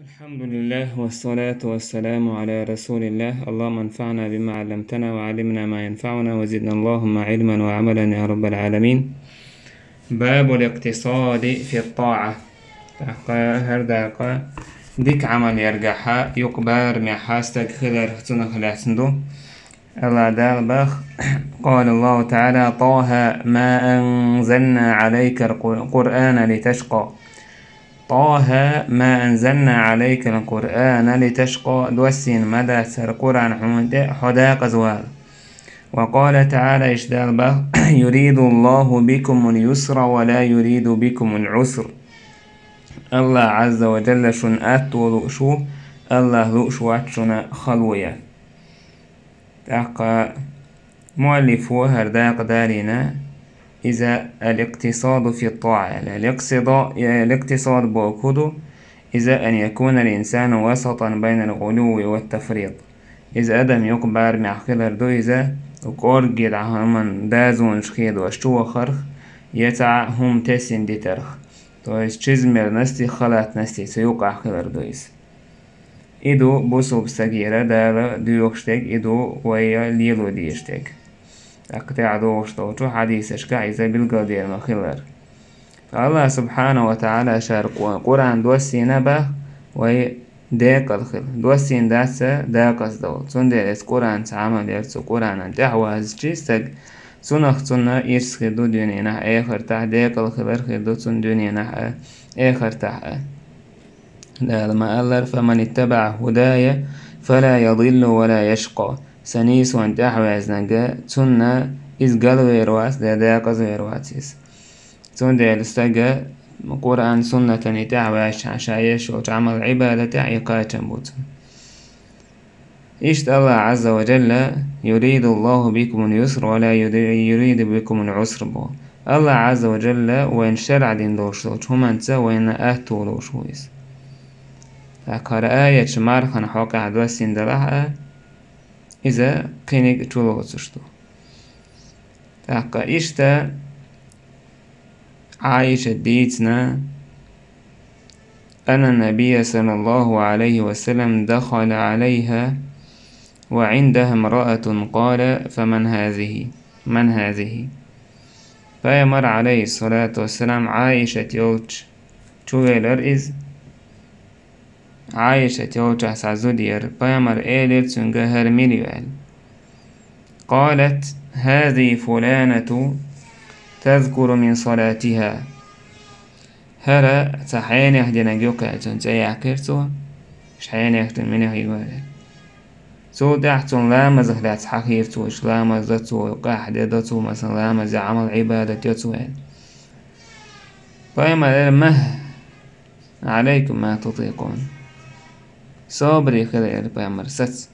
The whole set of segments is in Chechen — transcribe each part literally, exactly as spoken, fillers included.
الحمد لله والصلاة والسلام على رسول الله. اللهم انفعنا بما علمتنا وعلمنا ما ينفعنا وزدنا اللهم علما وعملا يا رب العالمين. باب الاقتصاد في الطاعة. ТӀаккха хӀара дакъа дика Ӏамал яргахьа, юкъ барамехьа стаг хилар цунах лаьцна ду. Аллах Дала бах: قال الله تعالى: طه ما أنزلنا عليك القرآن لتشقى. طه ما أنزلنا عليك القرآن لتشقى. Доссийна ма дац хӀара Къуръан хьуна тӀе, хьо дакъаза вала. وقال تعالى, иштта Дала бах: يريد الله بكم اليسر ولا يريد بكم العسر. Аллах Ӏазза ва Джалла шуна атто лууш ву, Аллах лууш вац шуна хало ян. ТӀаккха муаллифо хӀара дакъа далийна, иза الاقتصاد في الطاعة. Ал-икътисад, э, икътисад бохург хӀун ду? Иза أن يكون الإنسان وسطا بين الغلو والتفريط. Иза адам юкъ барамехь хилар ду, иза кӀоргге дӀа хӀаман дазонаш хедош чу вахарх, я цхьа хӀума тесина дитарх. То есть чрезмерности, халатности цу юкъахь хилар ду иза. И ду бусулба стагера Дала доьхуш дерг, и ду вай лело дезаш дерг. ТӀаккха тӀаьхьа догӀуш долчу хьадисашкахь иза билгалдер ма хиллара. Аллах субхьанаху ва таӀала шара Къу-, Къуръан доссийна бах вай декъала хила. Доссийна дац дакъаза довла. Цундела иза Къуръанца Ӏамал яр, цу Къуръанан тӀаьхьа вазачи стаг, цунах цунна ирс хир ду дуьненахь а, эхартахь а, декъала хилар хир ду цунна дуьненахь а, эхартахь а. Дала ма-аллара: فمن اتبع هداي فلا يضل ولا يشقى. Сан нийсонан тӀаьхьаваьзнарг, цунна иза галвер вац, я декъазвер вац иза. Цундела стага Къуръан, суннатана тӀаьхьаваьзча, ша еш йолчу Ӏамал-Ӏибадатехь и кхачам бу цунна. Иштта Аллах Ӏазза ва Джалла: يريد الله بكم اليسر ولا يريد بكم العسر боху. Аллах Ӏазза ва Джалла вайна шарӀ дина долуш долчу хӀуманца вайна атто лууш ву иза. ТӀаккха хӀара аят мархана хьокъехь доссийна далахь а, иза кхиниг чулоцуш ду. ТӀаккха иштта Ӏайшат дийцина: أن النبي صلى الله عليه وسلم دخل عليها وعندها امرأة، قال: فمن هذه؟ من هذه؟ Пайхамар, Ӏалайхиссалату вассалам, Ӏайшат йолчу чувелира иза. Ӏайшат йолчохь цхьа зуда яра. Пайхамар элира цуьнга: «ХӀара мила ю?» аьлла. قالت: هذه فلانة تذكر من صلاتها. «ХӀара цхьа хьенех динарг ю-кх», аьлла, цуьнан цӀе яьккхира цо. Ша хьенех дина минех йигор аьлла. Цул тӀаьхьа цунна ламазах лаьцна хьахийра цо, ламаз до цо, къаьхьа де до цо, масала, ламазехь Ӏамал-Ӏибадат йо цо аьлла. Пайхамар элира: «مه عليكم ما تطيقون». Собаре хила, элира пайхамар, саца.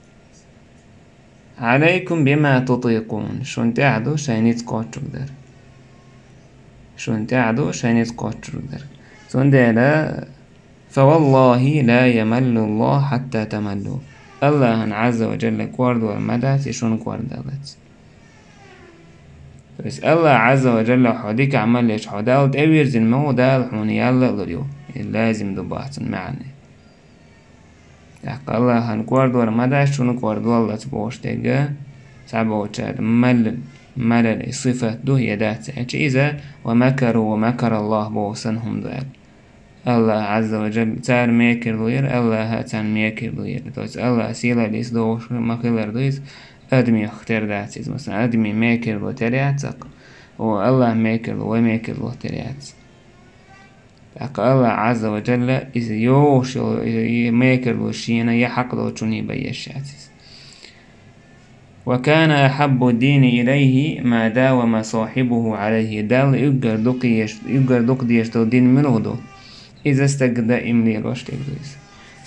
«عليكم بما تطيقون». Шуна тӀехь ду шайн ницкъ кхочург дар. Шуна тӀехь ду шайн ницкъ кхочург дар. Цундела: «فوالله لا يمل الله حتى تملوا». Аллахьан Ӏазза ва Джалла кӀордор ма дац, и шуна кӀордаллалц. То есть Аллах Ӏазза ва Джалла хьо дика Ӏамал еш, хьо Далла тӀевирзина ма ву, Дала хьуна ял а лур ю. И лазим ду боху цуьнан маьӀна. ТӀаккха Аллахьан кӀордор ма дац, шуна кӀордаллалц бохуш дерг, цхьаболчара мал-, малал и сифат ду, я дац аьлча, иза: «ومكروا ومكر الله» боху санна хӀума ду аьлла. Аллах Ӏазза ва Джалла, цара мекарло яра, Аллаха царна мекарло яра. То есть Аллах сийлаллица догӀуш ма хилар ду иза, адамех тера дац иза. Масала, адамийн мекарло тера яц цхьаккха, о, Аллах мекарло, вай мекарло тера яц. ТӀаккха Аллах Ӏазза ва Джалла иза йогӀуш йолу, и мекарло шена я хьакъ долчунна бан еш яц иза. «وكان أحب الدين إليه ما داوم صاحبه عليه». Далла уггар дукха еш-, уггар дукха дезаш долу дин муьлха ду? Иза стаг даим лелош дерг ду иза.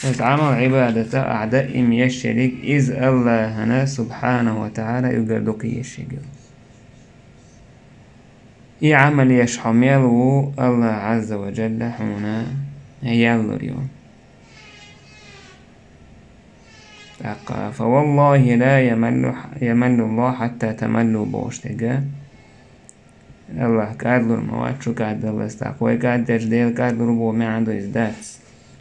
Иза Ӏамал-Ӏибадата ахь даим еш ерг, иза Аллахьана, субхьанаху ва таӀала, уггар дукха еш ерг ю. И Ӏамал еш хьо мел ву, Аллах Ӏазза ва Джалла хьуна ял лур ю. ТӀаккха: «فوالله لا يمل، يمل الله حتى تملوا» бохуш дерг. Аллах кӀадлур ма вац шу кӀаддаллалц, тӀаккха вай кӀаддерча Дела кӀадлур боху маьӀна ду иза, дац.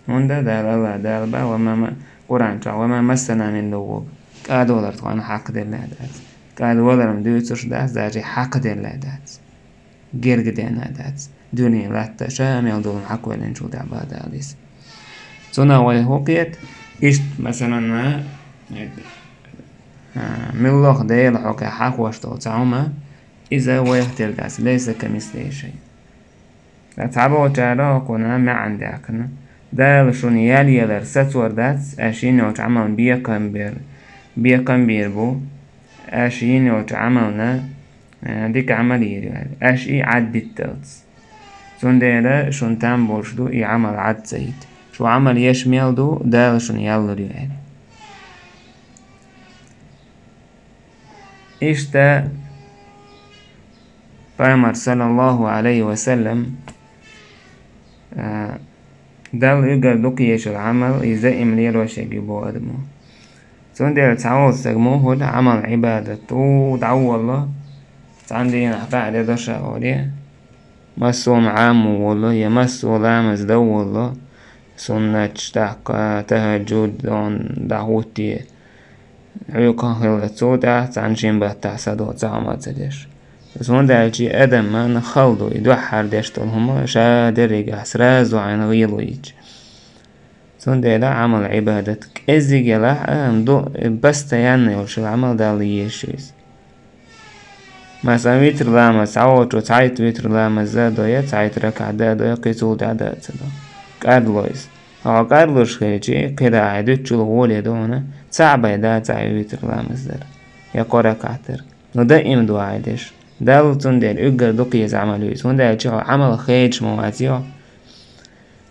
ХӀунда Дала, АллахӀ Дала боху, ва ма, ма, Къуръан чохь, ва ма массана мин лугӀуб. КӀадвалар тхуна хьакхаделла дац. КӀадвалар-м дуьйцуш дац, даже хьакхаделла дац. Герга деана дац. Дуьненан латта ша а мел долу хьакхавеллинчул тӀаьхьа бан Дала иза. Цунах вай хӀун кхета? Иштта, масалан, а, муьлхха Дела хьокъехь хьахош долу цхьа хӀума, иза вайх тера дац, лайса камислихи шай. Ткъа цхьаболчара хӀокхунна маьӀна даьккхина: Дала шуна ял ялар сацор дац, аша йина йолчу Ӏамална бекхам бер, бекхам бийр бу, аша йина йолчу Ӏамална, э, дика Ӏамал йийр ю аьлла, аша и Ӏад дитталц. Цундела шуна там болуш ду и Ӏамал Ӏад ца йита. Шу Ӏамал еш мел ду, Дала шуна ял лур ю аьлла. Иштта Пайхамар, саллаллаху Ӏалайхи ва саллам, а, Далла уггар дукха езаш йолу Ӏамал, иза даим лелош ерг ю боху адамо. Цундела цхьа волу стаг мухӀал Ӏамал, Ӏибадат тӀу дӀаволло, цхьана дийнахь къа а де доша оле, массо а Ӏамо волло, я массо а ламаз дан волло, суннаташ даккха, тахӀаджуд дон дӀахӀуттий, хьоьгахь хилла, цул тӀаьхьа цхьана шина баттахь садо цхьа хӀума ца деш. ХӀунда аьлча и адаман хала ду, и дуьххьара деш долу хӀума ша дерригахь сразу Ӏайна гӀело йича. Цундела Ӏамал, Ӏибадат кӀеззиг елахь а, амма ду, постоянно йолуш йолу Ӏамал Далла езаш ю иза. Масалан, витр ламаз цхьаволчо цхьайтта витр ламаз а до я, цхьайтта ракаӀат а до я, кхин цул тӀаьхьа а ца до. КӀадло иза. Хьо кӀадлуш хилча, кхидӀа хьайн дуьтчул гӀоле ду хьуна, цхьаъ бен дац ахь и витр ламаз дар, я кхо ракаӀат дар. Ну, даим ду ахь и деш. Далла цундела уггар дукха еза Ӏамал ю иза, хӀунда аьлча хьо Ӏамал хедаш ма вац хьо.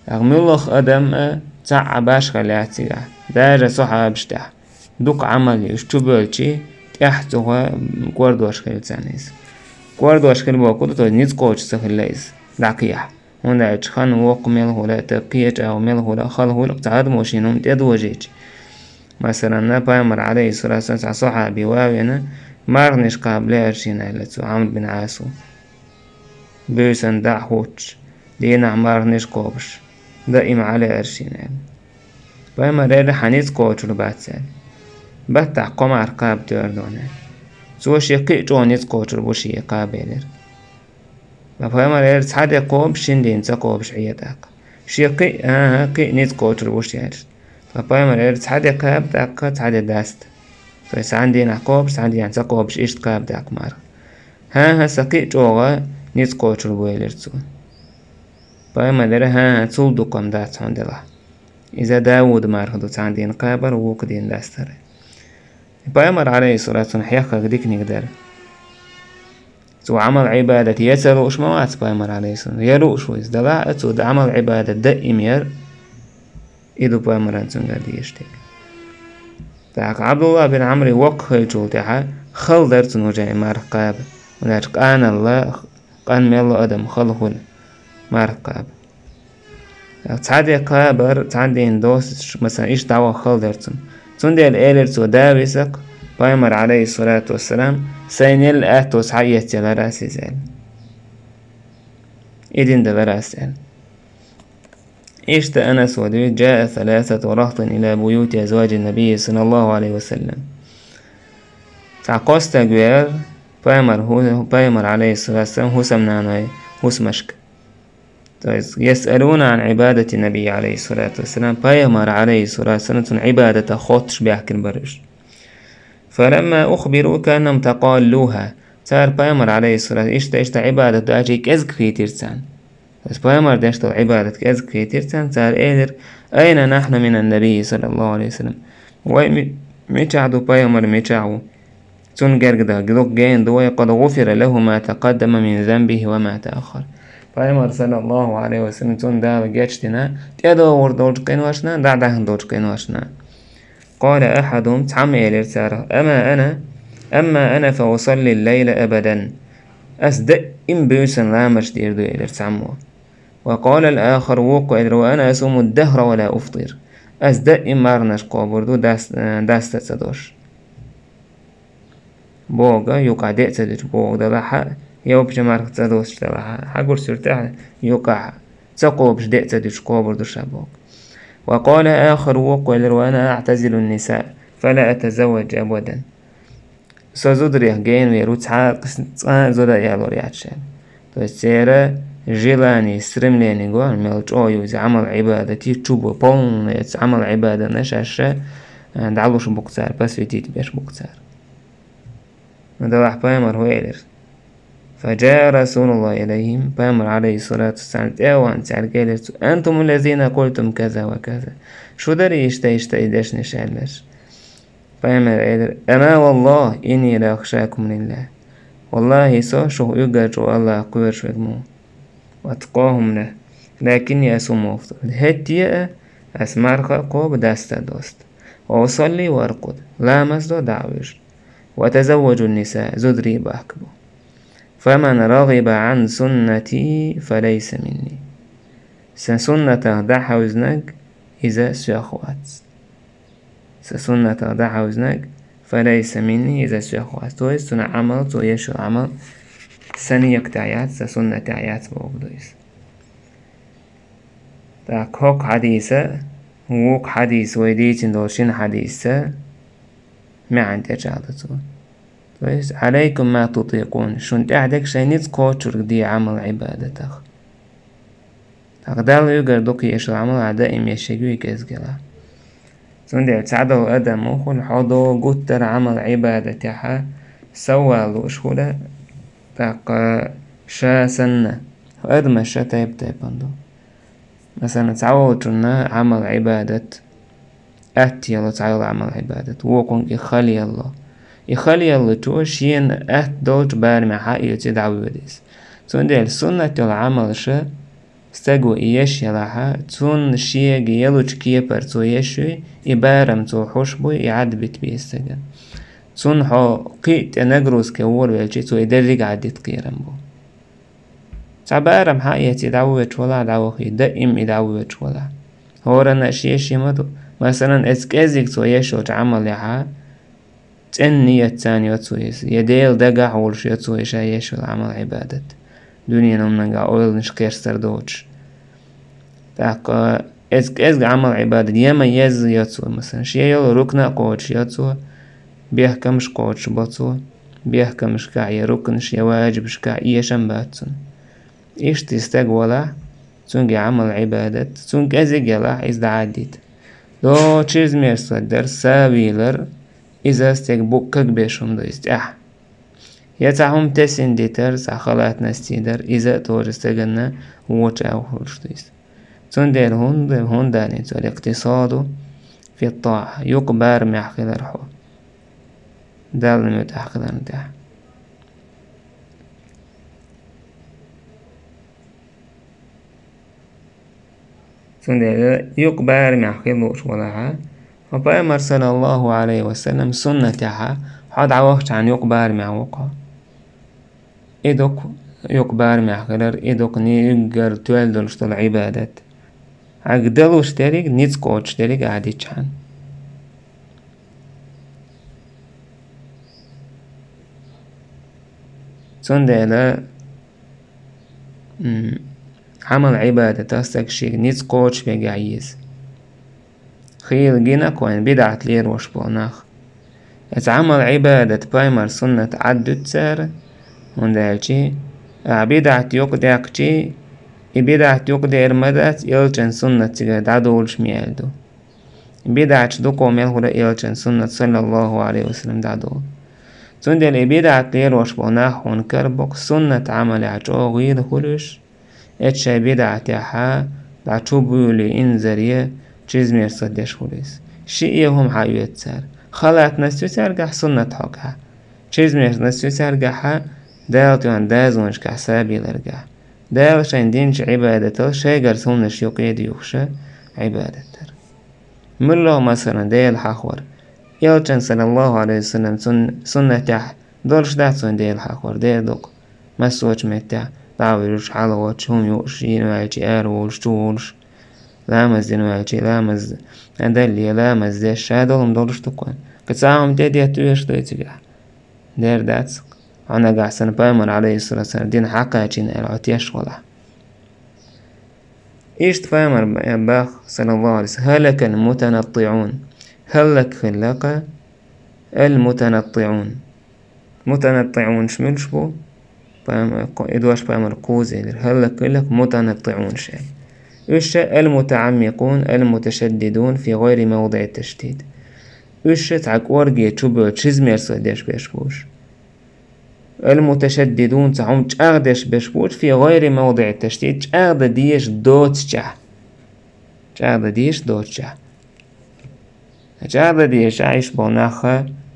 ТӀаккха муьлхха адам а цхьаъ башхалла яц цигахь, даже сахьабаш тӀехь. Дукха Ӏамал ю, уьш чубоьлчий, тӀехь цуха кӀордош хилла царна иза. КӀордош хила бохург ду, то есть ницкъ кхочуш ца хилла иза, дӀакхехьа. ХӀунда аьлча хан воккха мел хуьлу, тӀаккха кхечӀагӀо мел хуьлу, хала хуьлу, цхьа адамо шена хӀума тӀедожийча. Масалан, Пайхамар, Ӏалайхиссалату вассалам, цхьа сахьаби ван а вина, марханаш кхаба лаьара шена аьлла цо, Ӏамр бин Ӏасо. Буьйсанна дӀа а хӀуттуш, дийнахь марханаш кхобуш, даим Ӏа лаьара шена аьлла. Пайхамар элира: «Хьан ницкъ кхочур бац», – аьлла. «Баттахь кхо марха кхаба тоьар дуьйна», – аьлла. Цо шен кхин а чӀогӀа ницкъ кхочур бу шен кхаба элира. Ткъа Пайхамар элира: «Цхьа де кхобуш, шина дийнахь ца кхобуш хьан тӀаккха». Шен кхин а, хӀан-хӀа, кхин а ницкъ кхочур бу шен аьлла. Ткъа Пайхамар элира: «Цхьа де кхаба тӀаккха, цхьа де даста». То есть цхьана дийнахь кхобуш, цхьана дийнахь ца кхобуш, иштта кхаба тӀаккха марха. «ХӀан-хӀа, сан кхин а чӀогӀа ницкъ кхочур бу», – элира цо. Пайхамар элира: «ХӀан-хӀа, цул дукха-м дац хьуна делахь. Иза Дауда марха ду, цхьана дийнахь кхабар, вукху дийнахь дастар». Пайхамар, Ӏалайхиссалату вассалам, хьехарг диканиг дара. Цо Ӏамал, Ӏибадат я ца лууш ма вац Пайхамар, Ӏалайхиссалам, я лууш ву иза, делахь а цо Ӏамал, Ӏибадат даим яр, и ду Пайхамаран цуьнгара дезаш дерг. ТӀаккха Ӏабдуллах бин Ӏамри воккха хилчул тӀаьхьа хала дара цунна уже и марха кхаба, хӀунда аьлча къаналла, къан мел адам хала хуьлу марха кхаба. Цхьа де кхабар, цхьана дийнахь достуш, масалан, иштта дӀаваха хала дара цунна. Цундела элира цо: «Да висакх, Пайхамар, Ӏалайхиссалату вассалам, сайна елла аьтто схьаэццалара ас иза», – аьлла. «И дина далара ас», – аьлла. Иштта Анас вади: «جاء ثلاثة رهط إلى بيوت أزواج النبي صلى الله عليه وسلم». Цхьа кхо стаг веара Пайхамар хӀу-, Пайхамар, Ӏалайхиссалату вассалам, хӀусамнаной хӀусамашка. То есть, يسألون عن عبادة النبي عليه الصلاة والسلام, Пайхамар, Ӏалайхиссалату вассалам, цуьнан Ӏибадатах хоттуш баьхкина бара уьш. فلما أخبروا كأنهم تقالوها. Цара Пайхамар, Ӏалайхиссалату, иштта, иштта Ӏибадат ду аьлча, кӀезиг хийтира царна. То есть Пайхамар деш долу Ӏибадат кӀезиг хийтира царна, цара элира: «أين نحن من النبي صلى الله عليه وسلم؟» Вай ми-, мичахь ду, Пайхамар мичахь ву? Цунна герга дан дукха гена ду вай: «قد غفر له ما تقدم من ذنبه وما تأخر». Пайхамар, саллаллаху Ӏалайхи ва саллам, цунна Дала гечдина, тӀедогӀур долчу къиношна, дӀадахна долчу къиношна. قال أحدهم, цхьамма элира царах: «أما أنا، أما أنا فأصلي الليل أبدا». Ас даим буьйсанна ламазаш дийр ду, элира цхьаммо. وقال الآخر, вукхо элира: «وأنا أصوم الدهر ولا أفطر». Ас даим марханаш кхобур ду, дас-, даста ца дош. Боху, юкъахь де а ца дуьтуш боху делахь а, я вообще марха ца достуш делахь а, хьан гуш суьртехь юкъахь ца кхобуш, де а ца дуьтуш кхобур ду ша боху. وقال آخر, вокхо элира: وأنا أعتزل النساء فلا أتزوج أبدا. Со зударех гена вер ву, цхьа, цкъа а зуда а ялор яц шаьра. То есть церан желание, стремление го, мел чӀогӀа ю иза Ӏамал-Ӏибадате чу бу, полный эца Ӏамал-Ӏибадатна шаьш, а, дӀалуш бу-кх цара, посвятить беш бу-кх цара. Ну, делахь пайхамар хӀун элира? فجاء رسول الله إليهم, пайхамар, عليه الصلاة والسلام, тӀе а ваьнна, цаьрга элира цо: أنتم الذين قلتم كذا وكذا. Шу дарий иштта, иштта и дешнаш аьлларш? Пайхамара элира: أما والله إني لأخشاكم لله. ВаллахӀи, со шух уггар чӀогӀа АллахӀах кхоьруш верг ма ву. وأتقاكم له. لكني أصوم وأفطر. ХӀетте а ас марха а кхобу, даста а доста. وأصلي وأرقد. Ламаз до, дӀа а вуьжу. وأتزوج النساء. Зударий бахка бу. فمن رغب عن سنتي فليس مني. Сан суннатах дӀахьевзинарг, иза соьх вац. Сан суннатах дӀахьевзинарг, فليس مني, иза соьх вац. То есть цуьнан Ӏамал, цо еш йолу Ӏамал сан некъа тӀехь яц, сан суннат тӀехь яц бохург ду иза. ТӀаккха хӀокху хьадиса, вукху хьадиса, вай дийцина долу шина хьадиса маьӀна тӀечӀагӀдо цо. То есть, عليكم ما تطيقون, шуна тӀехь дерг шайн ницкъ кхочург де Ӏамал-Ӏибадатах. ТӀаккха Далла уггар ду-кх еш йолу Ӏамал, ахь даим еш ерг ю и кӀезиг елахь. Цундела цхьадолу адам ву хуьлу, хьо догу гуттар а Ӏамал-Ӏибадатехь соввала лууш хуьлу, тӀаккха ша санна, адамаш ша тайп-тайпана ду. Масала, цхьаволчунна Ӏамал-Ӏибадат атта ело, цхьайолу Ӏамал-Ӏибадат, вукхунна и хала ело. И хала еллачо шена атта долчу барамехь а оьций дӀавоьду иза. Цундела суннат йолу Ӏамалш стаго и еш елахь, цунна шега елучу кепара цо еш юй, и барам цо хьош буй, и Ӏадбита беза стагана. Цунна хьо кхин а тӀе нагрузка вор велчий, цо и дерриг а Ӏаддита кхерам бу. Цхьа барам хьаэций дӀавоьдуш валахь, дӀавахий, даим и дӀавоьдуш валахь. ХӀоранна а шен-шен ма ду. Масалан, эцу кӀеззиг цо еш йолчу Ӏамалехь цӀена ният царна йо цо иза, я Делан дагахь а волуш йо цо и ша еш йолу Ӏамал-Ӏибадат, дуьненан хӀуманга ойланаш кхерстар доцуш. ТӀаккха эцу кӀезга Ӏамал-Ӏибадат я ма езза йо цо, масалан, шен йолу рукна а кхочуш йо цо, бехкамаш кхочуш бо цо, бехкамашкахь я рукнаш, я важибашкахь эшам бац цунна. Иштта и стаг валахь, цуьнга и Ӏамал-Ӏибадат, цунна кӀезиг елахь, иза дӀаӀаддита. До чизмерсо дар, савийлар, иза стеган буккаг беш хӀума ду иза тӀехь. Я цхьа хӀума тесина дитар, цхьа халатнас ца дар, иза а тоже стаганна вочу агӀо хуьлуш ду иза. Цундела хӀунда, хӀунда аьлла цо: الاقتصاد في الطاعة, юкъа барамехь хилар хьо, Далла муьтӀахь хиларна тӀехь. Цундела юкъа барамехь хила лууш валахь, хьо Пайхамар, саллаллаху Ӏалайхи ва саллам, суннатехь хьо дӀавахчахьана юкъа барамехь ву-кх хьо. И ду-кх юкъа барамехь хилар, и ду-кх уггар тоьлла долуш долу Ӏибадат. Хьайга далуш дерриг, ницкъ кхочуш дерриг ахь дичахьана. Цундела, м, Ӏамал-Ӏибадатах стаг шега ницкъ кхочуш вегахь еза. Хийла гина-кх вайна бидӀат лелош болу нах. Эцу Ӏамал-Ӏибадат, пайхамар суннат Ӏаддуьту цара, хӀунда аьлча ахь бидӀат юкъадаьккхича, и бидӀат юкъадер ма дац, элчан суннат цигара дӀадолуш мел ду. БидӀаташ дукха мел хуьлу элчан суннат, саллаллаху Ӏалайхи ва саллам, дӀадолу. Цундела и бидӀат лелош болу нах хьуна карабо-кх суннат Ӏамалехь чӀогӀа гӀийла хуьлуш, эцу шайн бидӀатехь дӀа чубуьйлий инзаре чизмерсо деш хуьлу иза. Шиъ е хӀума хьаоьцу цара. Халатнас ю цаьргахь, суннат хьокъехь. Чизмернас ю цаьргахь, Дала тоьхна дозанашкахь сабийларгахь. Дала шайн динчу Ӏибадатал шайгарца хӀуманаш юкъе дуьйхуша Ӏибадат дара. Муьлхха, масалан, Дела хьахор. Элчан, саллаллаху Ӏалайхи ва саллам, цун суннатехь долуш дац вайн Дела хьахор, дера ду-кх. Массочу меттехь дӀа а вуьйлуш, хьала а воцуш, хӀума юуш, йина ваьлча, ара волуш, чу волуш, ламаз дина ваьлча, ламаз далле, ламаз деш, ша долу хӀума долуш ду-кх вайн. Кхин цхьа хӀума тӀедетта оьшуш дуй цигахь? Дера дац-кх. Хьо нагахь санна пайхамар, Ӏалайхиссалату вассалам, дин хьакхачийна аьлла, хьо тешаш валахь. Иштта пайхамара баха, саллаллаху Ӏалайхи ва саллам: «هلك المتنطعون». ХӀаллак хилла-кх ал-мутанаттиӀун. МутанаттиӀунаш муьлш бу? Пайхамар, и дош пайхамара кхуза элира. ХӀаллак хилла-кх мутанаттиӀунаш аьлла. Уьш ша: المتعمقون المتشددون في غير موضع التشديد. Уьш ша цхьа кӀорге чубоьлхуш, шизмерство деш берш бу уьш. المتشددون, цхьа хӀума чӀагӀдеш берш бу уьш, في غير موضع التشديد, чӀагӀдан дезаш доцучохь. ЧӀагӀдан дезаш доцучохь. ЧӀагӀдан дезаш, Ӏайш болу нах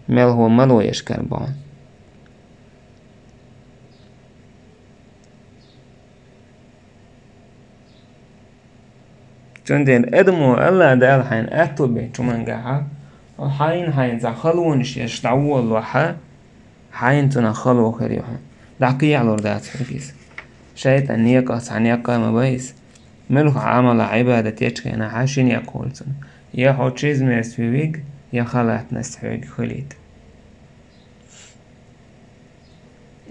мел хӀума ма ло еш кара боху. Цундела адамо АллахӀ Дала хьайна аьтто бечу хӀумангахьа, хьайна хьайна цхьа халонаш еш дӀаволалахь, хьайна цунах хало хир ю хьуна. ДӀакхехьалур дац хьоьга иза. ШайтӀан некъах цхьа некъ а ма бай иза. Муьлха Ӏамал, Ӏибадат ечу хенахь хьан ши некъ хуьлу цунна: я хьо чизмерс вуьвиг, я халатнас хьоьга хилийта.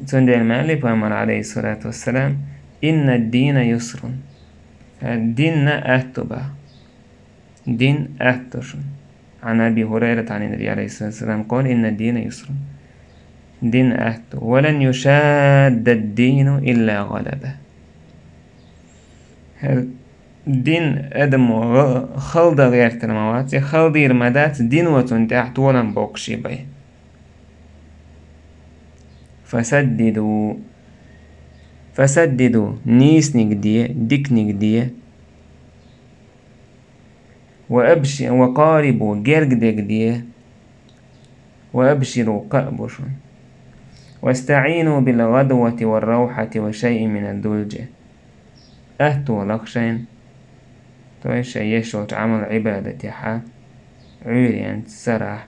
Цундела ма аьллий пайхамара, Ӏалайхиссалату вассалам: «إن الدين يسر». ХӀара дин аьтту боху. Дин аьтту шуна. عن أبي هريرة عن النبي عليه الصلاة والسلام قال: «إن الدين يسر». Дин аьтту. «ولن يشاد الدين إلا غلبه». ХӀара дин адамо гӀа-, хала дан гӀертар ма вац, я хала дийр ма дац, дино цунна тӀехь толам боккхуш бай. «فسددوا». «فسددوا», нийсаниг де, диканиг де. «وأبش-، وقاربوا», герга дерг де. «وأبشروا», кхаъ бу шуна. «واستعينوا بالغدوة والروحة وشيء من الدلجة». Аьтту лаха шайна, то есть шайн еш йолчу Ӏамал-Ӏибадатехьа, Ӏуьйренца, сарахь,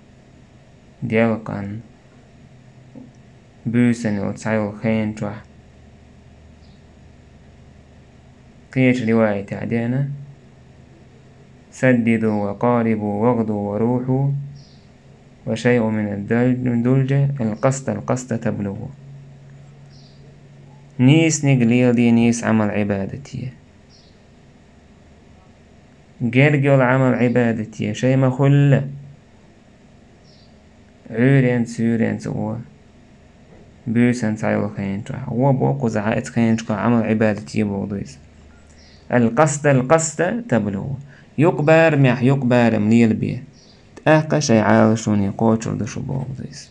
делкъан, буьйсанна йолу цхьайолу хенан чохь. Кхечу риваятехь деана: «سددوا وقاربوا واغدوا وروحوا وشيء من الدل-، الدلجة، القصد القصد تبلغوا». Нийсаниг леладе, нийса Ӏамал-Ӏибадат е. Герга йолу Ӏамал-Ӏибадат е, шайн ма-хуьллу. Ӏуьйренца, суьйренца гӀо. Буьйсанна цхьайолу хенан чохь. ГӀо боху кхузахь, оцу хенан чохь Ӏамал-Ӏибадат е боху ду иза. «القصد القصد تبلغوا». Юкъа барамехь юкъа барам лелабе. ТӀаккха шайн Ӏалашоне кхочур ду шу боху ду иза.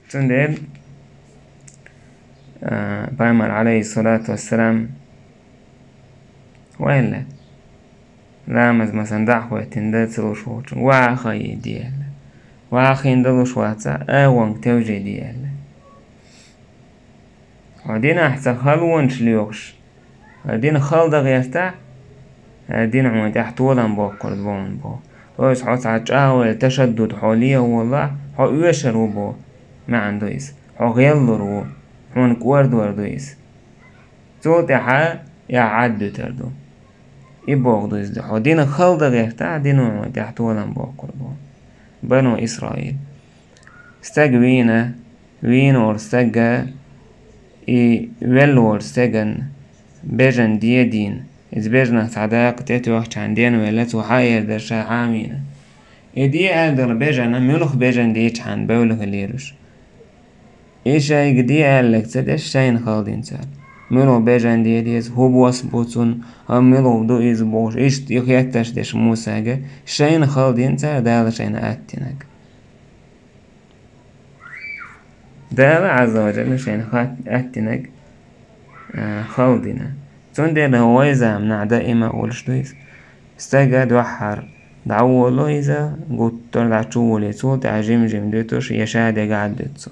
Цундела, а, пайхамар, Ӏалайхиссалату вассалам, ваьлла, ламаз, масалан, дӀа а хӀоьттина, дан ца луш волчунна, ваха хьайде аьлла. Ваха хьайна дан луш вацахь, агӀонга тевжиде аьлла. Хьо динахь цхьа халонаш лоьхуш, хьо дин хала дан гӀертахь, хьо дин хьуна тӀехь толам боккхур бу хьуна боху. То есть хьо цхьа чӀагӀвелла, ташаддуд хьо лехьа волахь, хьо оьшур ву боху маьӀна ду иза. Хьо гӀеллур ву, хьуна кӀордор ду иза. Цул тӀаьхьа эхь Ӏад дуьтур ду. И боху ду иза. Хьо дин хала дан гӀертахь, дин хьуна тӀехь толам боккхур бу. Бану Исраил. Стаг вийна, вийна волу стага, и велла волу стеган бежан де дийна. Иза бежанах цхьа дакъа тӀетоьхчхьана денвелла, цо хьаэр дара ша хьан вийна. И де аьлла долу бежана, муьлха бежан дийчхьана бевлла хилийра уьш. И шайга де аьлларг ца деш, шайна хала дина цара. Муьлха бежан де деза, хӀун бос бу цунна, амма муьлха ду иза бохуш, иштта и хеттарш деш Мусага, шайна хала дина цара Дала шайна аттинарг. Дала Ӏазза ва Жалла шайна хат-, аттинарг, а, хала дина. Цундела вай заманахь даима а волуш ду иза. Стага дуьххьара дӀаволало иза, гуттар а дӀа чу волий, цул тӀаьхьа жим-жим дуьтуш, я шадерг Ӏад дуьту цо.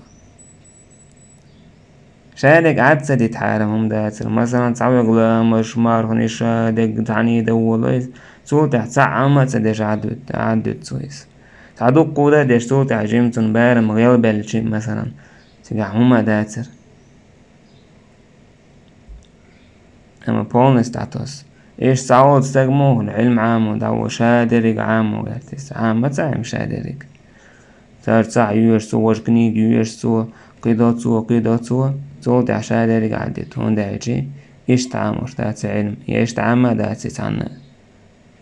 Шадерг Ӏад ца дитахьара хӀума дацара. Масалан, цхьа верг ламазаш, марханаш, шадерг цхьаьна дан волало иза, цул тӀаьхьа цхьа Ӏамма а ца деш Ӏад дуьту, Ӏад дуьту цо иза. Цхьа дуккха а деш, цул тӀаьхьа жима цунна барам гӀелбелча, масалан, цигахь хӀума а дацара. Амма полностью дӀатосу. Иштта цхьа волчу стага муха Ӏилма Ӏамо дӀаволу, шадерриг Ӏамо гӀерта иза. Ӏама ца Ӏема шадерриг. Цара цхьаъ йоьшу цо, важа книга йоьшу цо, кхидо цо, кхидо цо, цул тӀаьхьа шадерриг Ӏаддуьту, хӀунда аьлча иштта Ӏамош дац Ӏилма, я иштта Ӏамма дац цхьанна.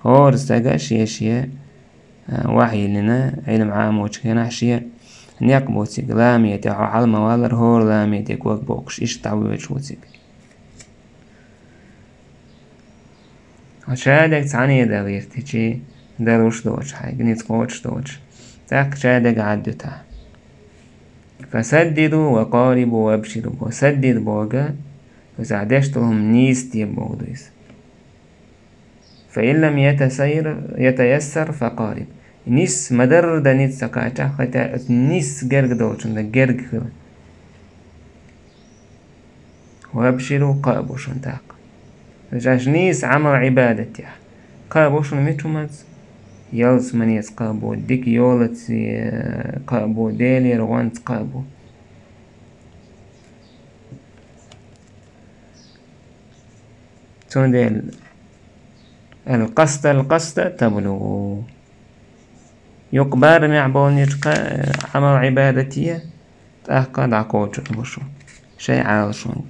ХӀора стага шен-шен, а, вахьи йиллина, Ӏилма Ӏамочу хенахь шен некъ бу цига, ламетехь хьо хьала ма валлара, хӀора ламете ког боккхуш, иштта дӀавоьдуш ву цига. Ша дерг цхьаьна дан гӀертичи, далуш доцуш хьайга, ницкъ кхочуш доцуш, тӀаккха ша дерг Ӏаддуьту ахь. «Фасаддиду ва къарибу ва абширу», бо. Саддид бохург, иза ахь деш долу хӀума нийса де бохург ду иза. «Фа ин лам ятасайр-, ятаяссар, фа къариб». Нис ма-дарра дан ницкъ ца кхачахь, хӀета оцу нис герга долчунна герга хила. «Ва абширу», кхаъ бу шуна тӀаккха. Шаьш нийса Ӏамал-Ӏибадатехь кхаъ бу шуна мича хӀуманца? Ялсаманица кхаъ бу, дика йолаца кхаъ бу, Делера гӀонца кхаъ бу. Цундела: «Ал-къасда, ал-къасда таблугӀу». Юкъа барамехь болничу кха-, Ӏамал-Ӏибадате тӀаккха дӀакхочур бу шу шайн Ӏалашонга.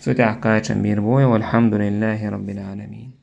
Цу тӀехь кхачам бийр бу вай. Валхьамдулиллахи Раббил Ӏаламин.